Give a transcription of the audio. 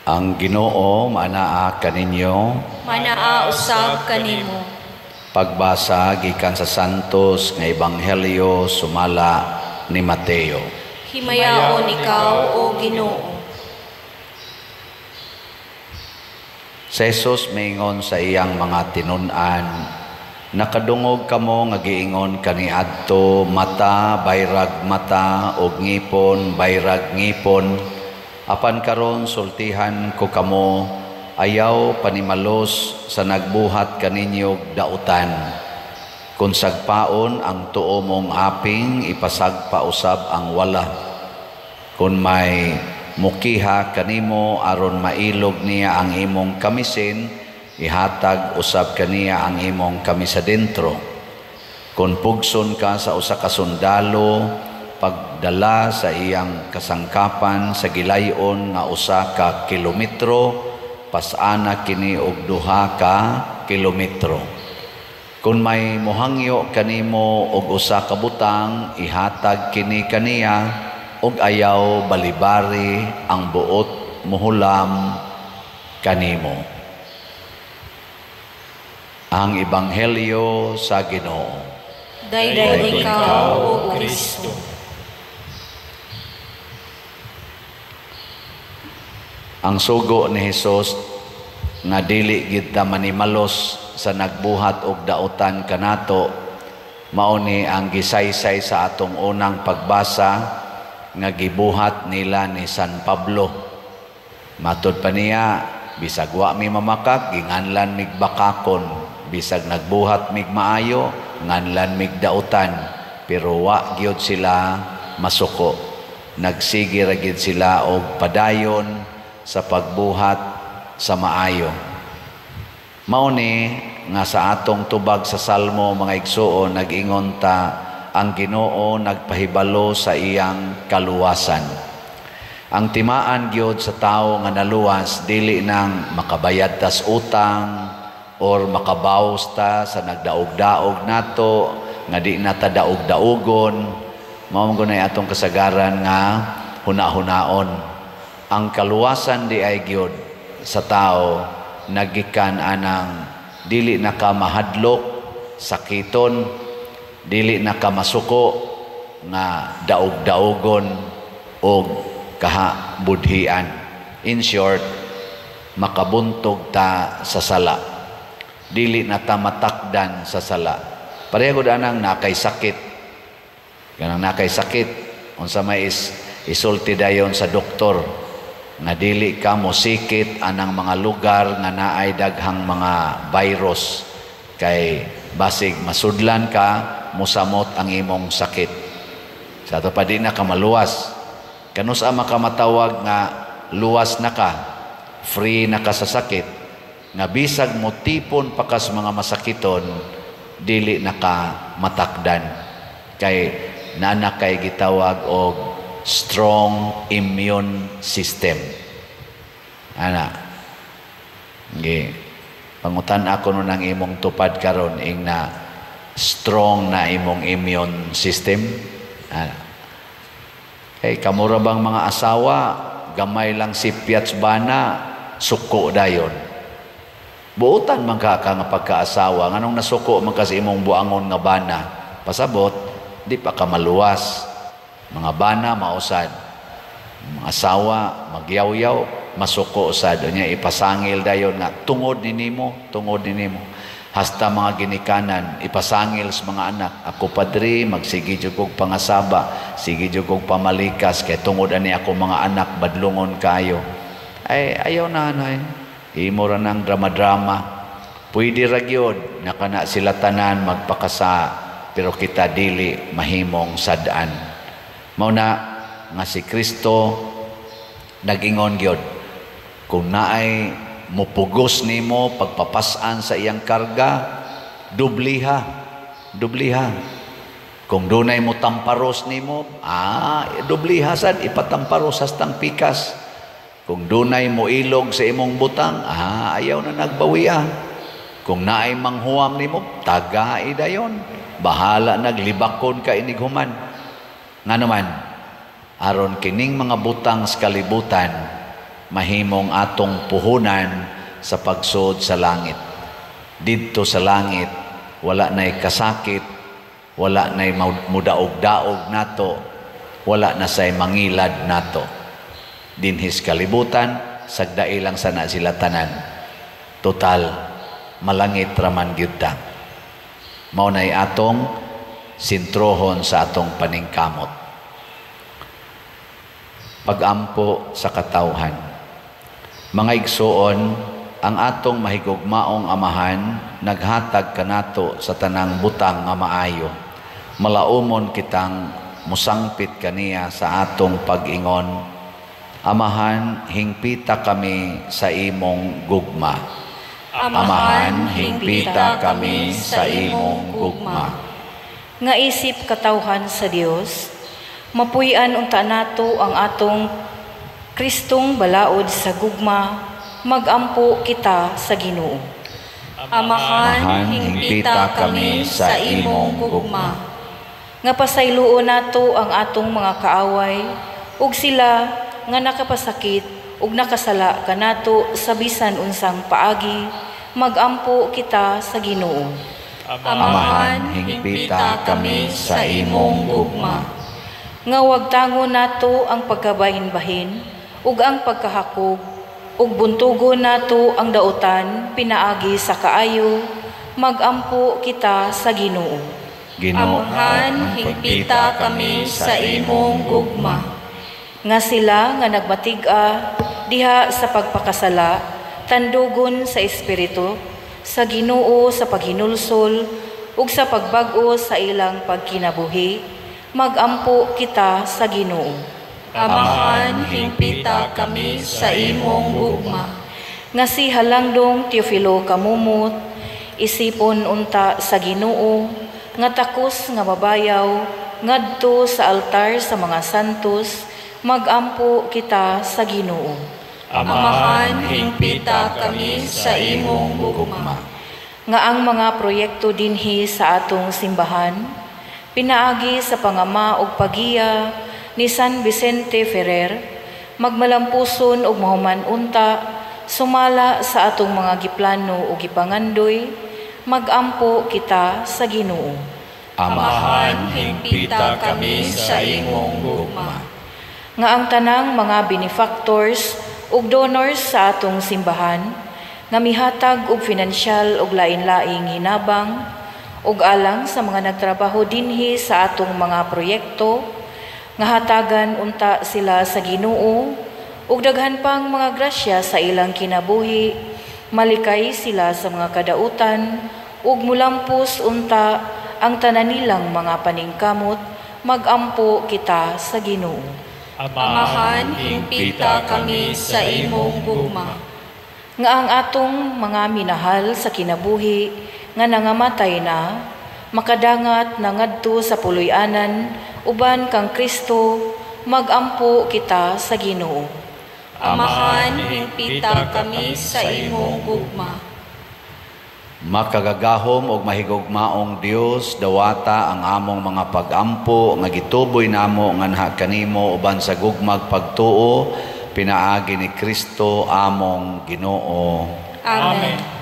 Ang Ginoo manaa kaninyo. Manaa usab kanimo. Pagbasa gikan sa Santos nga Ebanghelyo sumala ni Mateo. Himayaon ikaw, o Ginoo. Si Jesus miingon sa iyang mga tinun-an, nakadungog kamo nga giingon kaniadto, mata bayrag mata ug ngipon bayrag ngipon. Apan karon sultihan ko kamo, ayaw panimalos sa nagbuhat kaninyog dautan. Kung sagpaon ang tuo mong aping, ipasagpa usab ang wala. Kung may mukiha kanimo aron mailog niya ang imong kamisin, ihatag usab kaniya ang imong kamisa dentro. Kung pugson ka sa usa ka sundalo, pagdala sa iyang kasangkapan sa gilayon nga usa ka kilometro, pasana kini og 2 ka kilometro. Kung may mohangyo kanimo og usa ka butang, ihatag kini kaniya, og ayaw balibari ang buot mohulam kanimo. Ang Ebanghelyo sa Ginoo. Daygon ikaw, O Kristo. Ang sugo ni Hesus nga dili gid ta manimalos sa nagbuhat og dautan kanato, mao ni ang gisaysay sa atong unang pagbasa nga gibuhat nila ni San Pablo. Matud pa niya, bisag wa mi mamakak, ginganlan mig bakakon, bisag nagbuhat mig maayo, nganlan mig dautan, pero wa gyud sila masuko. Nagsige ra gyud sila og padayon sa pagbuhat sa maayo. Mao ni nga sa atong tubag sa Salmo, mga igsuon, nag-ingon ta, ang Ginoo nagpahibalo sa iyang kaluwasan. Ang timaan gyud sa tawo nga naluwas, dili nang makabayad tas utang or makabawas ta sa nagdaog-daog nato nga di na ta daog-daogon. Mao man gunay atong kasagaran nga huna-hunaon. Ang kaluwasan di ay gyud sa tao nagikan anang dili na ka mahadlok sakiton, dili na ka masuko nga daog-daogon og kahabudhian. In short, makabuntog ta sa sala, dili na ta matakdan sa sala. Pareho gud anang nakay sakit. Kanang nakay sakit, unsa may isulti dayon sa doktor nga dili ka mosikit anang mga lugar nga naay daghang mga virus, kay basig masudlan ka, mosamot ang imong sakit. Sa ato pa di na ka maluwas. Kanus-a makamatawag nga luwas na ka, free na ka sa sakit, nga bisag motipon pa kas mga masakiton, dili na ka matakdan. Kay nana kay gitawag og strong immune system. Ana. Gi pangutan ako nun ang imong tupad karon, ing na strong na imong immune system. Ana. Kay kamura bang mga asawa, gamay lang si Piats bana, suko dayon. Buotan man ka ka nga pagkaasawa, nganong nasuko man ka sa imong buangon nga bana, pasabot, di pa ka maluwas. Mga bana mausad, mga asawa magyawyaw, masuko sad nya, ipasangil dayon nga tungod ni nimo, tungod ni nimo. Hasta mga ginikanan ipasangil sa mga anak, ako padre magsige jud kog pangasaba, sige jud kog pamalikas kay tungod ani ako mga anak badlungon kayo. Ay ayaw na anay, imo ra nang drama-drama. Pwede ra gyud nga kana sila tanan magpakasa, pero kita dili mahimong sad-an. Mao na nga si Kristo nag-ingon gyud, kung naay mupugos nimo pagpapas-an sa iyang karga, dubliha, dubliha. Kung dunay mo tamparos nimo, dubliha sad, ipatamparos hastang pikas. Kung dunay mo ilog sa imong butang, ayaw na nagbawiya. Kung naay manghuam nimo, tagai dayon. Bahala naglibakon ka inighuman. Nga naman, aron kining mga butang sa kalibutan, mahimong atong puhunan sa pagsud sa langit. Didto sa langit, wala na'y kasakit, wala na'y mudaog-daog nato, wala na say mangilad nato. Dinhis kalibutan, sagdai lang sana sila tanan. Total, malangit raman gyud ta. Mao na'y atong sintrohon sa atong paningkamot. Pagampo sa katawhan. Mga igsuon, ang atong mahigugmaong Amahan naghatag kanato sa tanang butang nga maayo. Malaumon kitang musangpit kaniya sa atong pag-ingon, "Amahan, hingpita kami sa imong gugma." Amahan, hingpita kami sa imong gugma. Nga isip katawhan sa Dios, mapuy-an unta nato ang atong Kristong balaod sa gugma, magampo kita sa Ginoo. Amahan, hingpita kami sa imong gugma. Nga pasayloon nato ang atong mga kaaway ug sila nga nakapasakit ug nakasala kanato sa bisan unsang paagi, magampo kita sa Ginoo. Amahan, hingpita kami sa imong gugma. Nga wagtangon nato ang pagkabahin-bahin ug ang pagkahakog ug buntugon nato ang dautan pinaagi sa kaayo, magampo kita sa Ginoo. Ginoo, Amahan, hingpita kami sa imong gugma. Nga sila nga nagmatig-a diha sa pagpakasala, tandugon sa espiritu sa Ginoo sa paghinulsol ug sa pagbag-o sa ilang pagkinabuhi, magampo kita sa Ginoo. Amahan, hingpita kami sa imong gugma. Nga si Halangdong Teofilo Camomot isipon unta sa Ginoo nga takos nga mabayaw ngadto sa altar sa mga santos, magampo kita sa Ginoo. Amahan, hingpita kami sa imong gugma. Nga ang mga proyekto dinhi sa atong simbahan pinaagi sa pangama ug pagiya ni San Vicente Ferrer magmalampuson ug mahuman unta sumala sa atong mga giplano ug gipangandoy, magampo kita sa Ginoo. Amahan, hingpita kami sa imong gugma. Nga ang tanang mga benefactors ug donors sa atong simbahan nga mihatag og finansyal ug lain-laing hinabang ug alang sa mga nagtrabaho dinhi sa atong mga proyekto, nga hatagan unta sila sa Ginoo ug daghan pang mga grasya sa ilang kinabuhi, malikay sila sa mga kadautan ug mulampos unta ang tanan nilang mga paningkamot, magampo kita sa Ginoo. Amahan, hingpita kami sa imong gugma. Nga ang atong mga minahal sa kinabuhi nga nangamatay na, makadangat na ngadto sa puloy-anan uban kang Kristo, magampo kita sa Ginoo. Amahan, hingpita kami sa imong gugma. Makagagahom og mahigugmaong Dios, dawata ang among mga pagampo nga gituboy namo nganha kanimo uban sa gugmag pagtuo pinaagi ni Kristo among Ginoo. Amen.